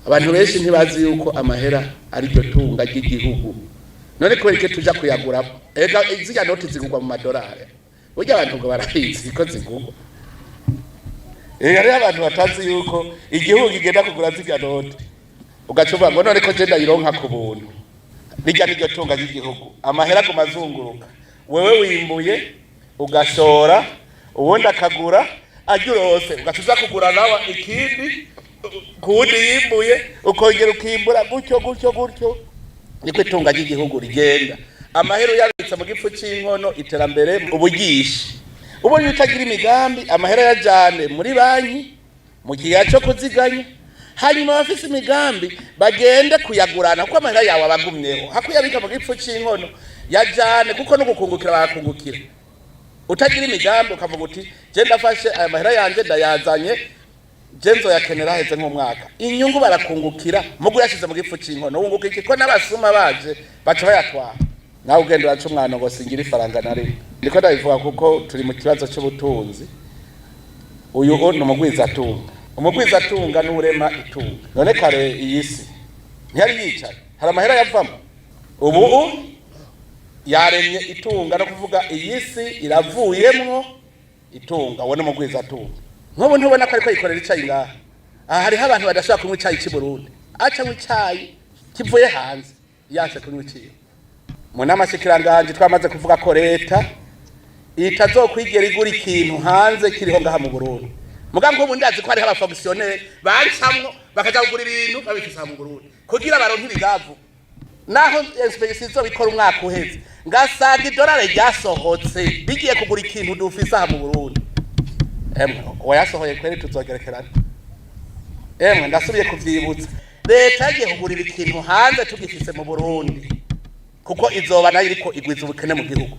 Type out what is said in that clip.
Abantu benshi ntibazi yuko amahera ari ryo tunga ry'igihugu. None kubera iki tuja kuyagura? Ega zirya noti zigurwa mu madolari. Burya abantu ngo barabizi ko zigurwa. Hariho abantu batazi yuko igihugu kigenda kugura zirya noti. Ugaca uvuga ngo none ko je ndayironka ku buntu? Rirya niryo tunga ry'igihugu. Amahera aguma azunguruka. Wewe wimbuye, ugashora, uwundi akagura, arya urose, ugaca uza kugura nawe ikindi ku wundi yimbuye, ukongera ukimbura, gutyo gutyo gutyo, niko itunga ry'igihugu rigenda. Amahera uyabitse mu gifu c'inkono, iterambere ubugisha. Ubonye utagira imigambi, amahera yajane muri banki mu kigega co kuziganya, hanyuma abafise imigambi bagende kuyagurana, kuko amahera yawe abagumyeho. Hakuyabika mu gifu c'inkono, yajane, kuko no gukungukira barakungukira. Utagira imigambi, ukavuga uti: "Je ndafashe aya mahera yanje, ndayazanye, je nzoyakenera haheze nk'umwaka." Inyungu barakungukira. Mugo uyashize mu gifu c'inkono, wunguka iki, ko n'abasuma baje baca bayatwara? Nawe ugenda uraca umwana ngo singira ifaranga na rimwe. Ndiko ndabivuga kuko turi mu kibazo c'ubutunzi. Uyu ni umugwizatunga. Umugwizatunga n'urema itunga. None kare iyi si ntiyari yicaye, hari amahera yavamo? Ubu yaremye itunga, no kuvuga iyi si iravuyemwo itunga. Uwo ni umugwizatunga. Nk'ubu ntubona ko ariko yikorera icayi ngaha? Aha hariho abantu badashobora kunywa icayi c'i Burundi, aca anywa icayi kivuye hanze, yanse kunywa iciwe. Mu nama shikiranganji twamaze kuvuga ko leta itazokwigera igura ikintu hanze kiriho ngaha mu Burundi. Muga nk'ubu ndazi ko hariho aba fonctionnaires bacamwo bakaja kugura ibintu babifise aha mu Burundi kugira baronke ibigavu. Naho inspection izobikora umwaka uheze, ngasanga idolari ryasohotse rigiye kugura ikintu dufise aha mu Burundi, emwe, uwayasohoye kweri tuzogerekerana. Emwe, ndasubiye kuvyibutsa: leta yagiye kugurira ikintu hanze tugifise mu Burundi, kuko izoba nayo iriko igwiza ubukene mu gihugu.